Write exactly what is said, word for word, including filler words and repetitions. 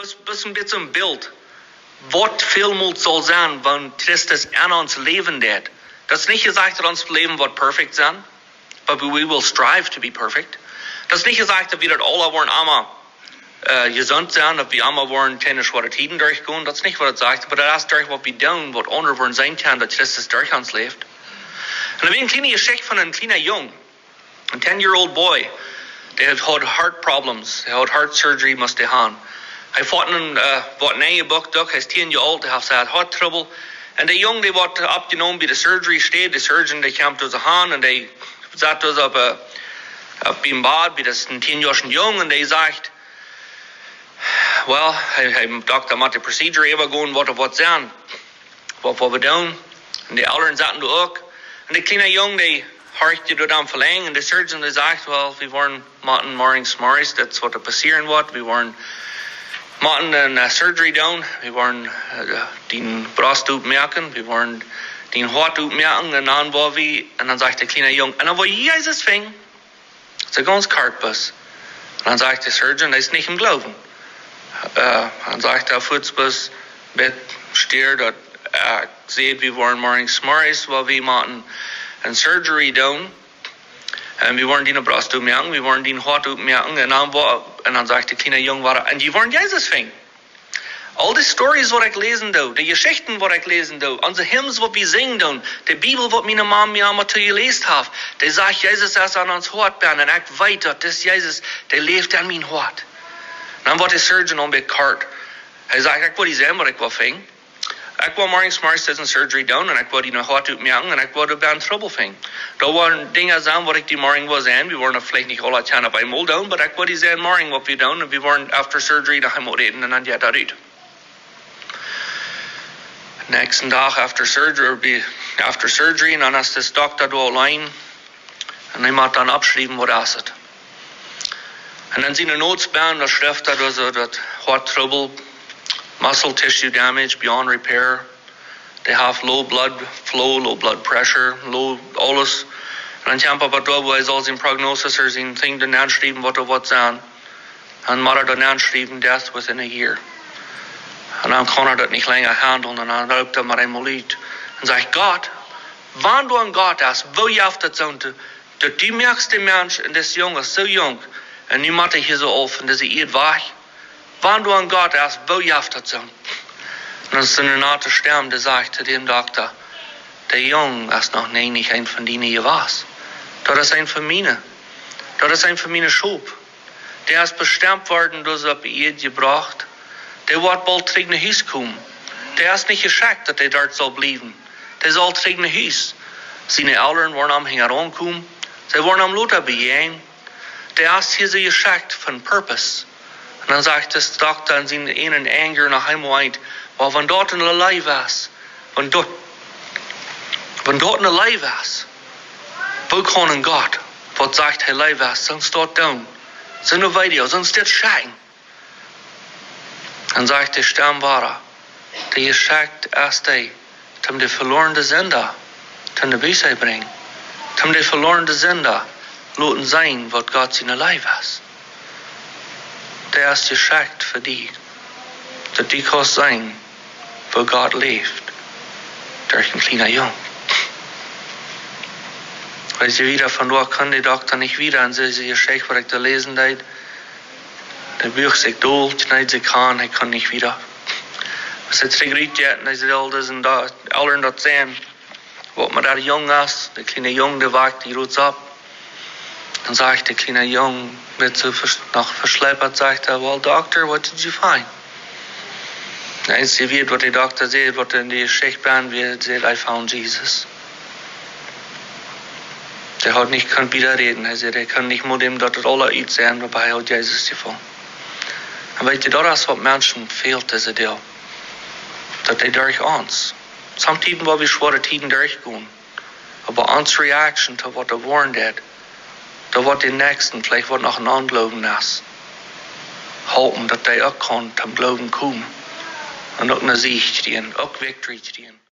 Bloos, bloos een bät een Bilt, waut väl mol saul sennen, wan Christus aun ons läwen deit. Daut es nich jesajcht, daut ons Läwen woat perfekt sennen, but we will strive to be perfect. Daut es nich jesajcht, daut wie daut aula woaren emma, äh, jesunt sennen, daut wie emma woaren kjeene schwoare Tieden derchgonen. Daut es nich, waut et sajcht, oba daut es derch waut wie doonen, waut aundre woaren seenen kjennen, daut Christus derch ons läft. Un dan wia eene kjliene Jeschicht von een kjliena Jung, een ten-year-old boy, dee haud heart problems, hee haud heart surgery, must hee han. Hee foot een, äh, waut een bok duk, hee es tien Joa oolt, hee haud heart trouble. Un de Jung, dee woat oppjenomen bie de surgery Städ, de surgeon, dee kjemt doa soo han un dee sat doa opp, äh, opp een Bad, bie daut een tien Joa oola Jung, un dee sajcht, well, hee, hee, Dokta mott de procedure äwagonen, waut, waut sennen, waut, waut wie doonen. Un de Elren saten doa uk. Un de kjliena Jung, dee horcht doa dan velenjd. Un de surgeon, dee sajcht, well, wie woaren motten morjen zemorjes, daut es waut doa passieren woat. Wie woaren motten eene, äh, surgery doonen. Wie woaren, äh, dien Brost oppmoaken. Wie woaren dien Hoat oppmoaken. Un dan woa wie, un dan sajcht de kjliena Jung, un dan woa wie Jesus finjen. Soo gaunz kort bloos. Un dan sajcht de surgeon, hee es nich em Gloowen. Äh, dan sajcht hee fuaz bloos, bät stell, daut, äh, ekj saj, wie woaren morjen zemorjes, woa wie motten eene surgery doonen. Un wie woaren diene Brost oppmoaken, wie woaren dien Hoat oppmoaken. Un dan woa-, un dan sajcht de kjliena Jung wada, un wie woaren Jesus finjen. Aul de stories waut ekj läsen doo, de Jeschichten waut ekj läsen doo, onse hymns waut wie sinjen doonen, de Bibel waut miene Mame mie emma too jeläst haft, dee sajcht, Jesus es aun ons Hoat bennen, un ekj weet daut dis Jesus, dee läft aun mien Hoat. Dan woat de surgeon een bät kort. Hee sajcht, ekj woa die sajen waut ekj woa finjen. Ekj woa morjen zemorjes dise surgery doonen un ekj woa diene Hoat oppmoaken un ekj woa die bie trouble finjen. Doa woaren Dinja sennen waut ekj die morjen woa sajen. Wie woaren daut veleicht nich aula kjennen opp eemol doonen, oba ekj woa die sajen morjen waut wie doonen. Un wie woaren after surgery noch eemol räden un dan jeit daut ut. Näakjsten Dach after surgery, bie, after surgery, un dan es de Dokta doa auleen. Un hee mott dan oppschriewen, waut es et. Un dan siene notes bie, doa schrift hee doa soo daut heart trouble, muscle tissue damage beyond repair. Dee haft low blood flow, low blood pressure, low aules. Un dan kjemt hee doa, wua hee saul siene prognosis, ooda sien thing doa nenschriewen, waut doa woat sennen. Un mott hee doa nenschriewen, death within a year. Un dan kaun hee daut nich lenja handlen. Un dan roopt hee mau eemol ut un sajcht, Gott, wan doa een Gott es, woo jeft daut soont, daut du moakst dän Mensch un dis Jung es soo junk, un nu mott hee hia soo opp en dise Ieed wajch. Wan doa een Gott es, woo jeft daut soont? Un dan es eene naute Stemm, dee sajcht to dän Dokta, de Jung es noch nie nich een von diene jewast. Daut es een von miene. Daut es een von miene Schop. Dee es bestemt worden, daut hee opp de Ieed jebrocht. Dee woat boolt trigj no Hus komen. Dee es nich jeschekjt, daut hee doa saul bliewen. Dee saul trigj no Hus. Siene Elren woaren am hinjaraun komen. See woaren am lota bejäajnen. Dee es hia soo jeschekjt fa een purpose. Un dan sajcht de Dokta en sienen eenen anger noch eemol eent, oba wan daut eene Leew es, wan daut, wan daut eene Leew es, woo kaun een Gott, waut sajcht hee leeft, soont doonen? Soone Video, soont schekjen. Dan sajcht de Stemm wada, dee jeschekjt es dee, toom de veloarne Sinda, toom de Buße brinjen, toom de veloarne Sinda loten seenen, waut Gott siene Leew es. Dee es jeschekjt fa die, daut du kaust seenen, woo Gott läft, derch een kjliena Jung. Weetst du, wieda von doa kunn de Dokta nich wieda, un see, see Jeschicht, waut ekj doa läsen deed, dee buach sikj dol, kjneed sikj han, hee kunn nich wieda. Aus hee trigj rut jeit, un hee sajcht aul dise Elren daut seenen, waut met dän Jung es, de kjliena Jung, dee wajkt die rut opp. Dan sajcht de kjliena Jung, met soo vers-, noch veschleppt, sajcht hee, well, Doctor, what did you find? Daut eensje Wuat, waut de Dokta säd, waut en de Jeschicht bie wia, säd, I found Jesus. Hee haud nich kunt wieda räden. Hee säd, hee kunn nich mol däm daut aula utsajen, oba hee haud Jesus jefungen. Un weetst du, daut es waut Menschen fält, dise Doag. Daut dee derch ons, sometimes, wua wie schwoare Tieden derchgonen, oba onse reaction to waut doa woaren deit, daut woat dän Näakjsten veleicht, waut noch en Ongloowen es, halpen, daut dee uk kaun toom Gloowen komen. Un uk ne Sieg kjrieen, uk victory kjrieen.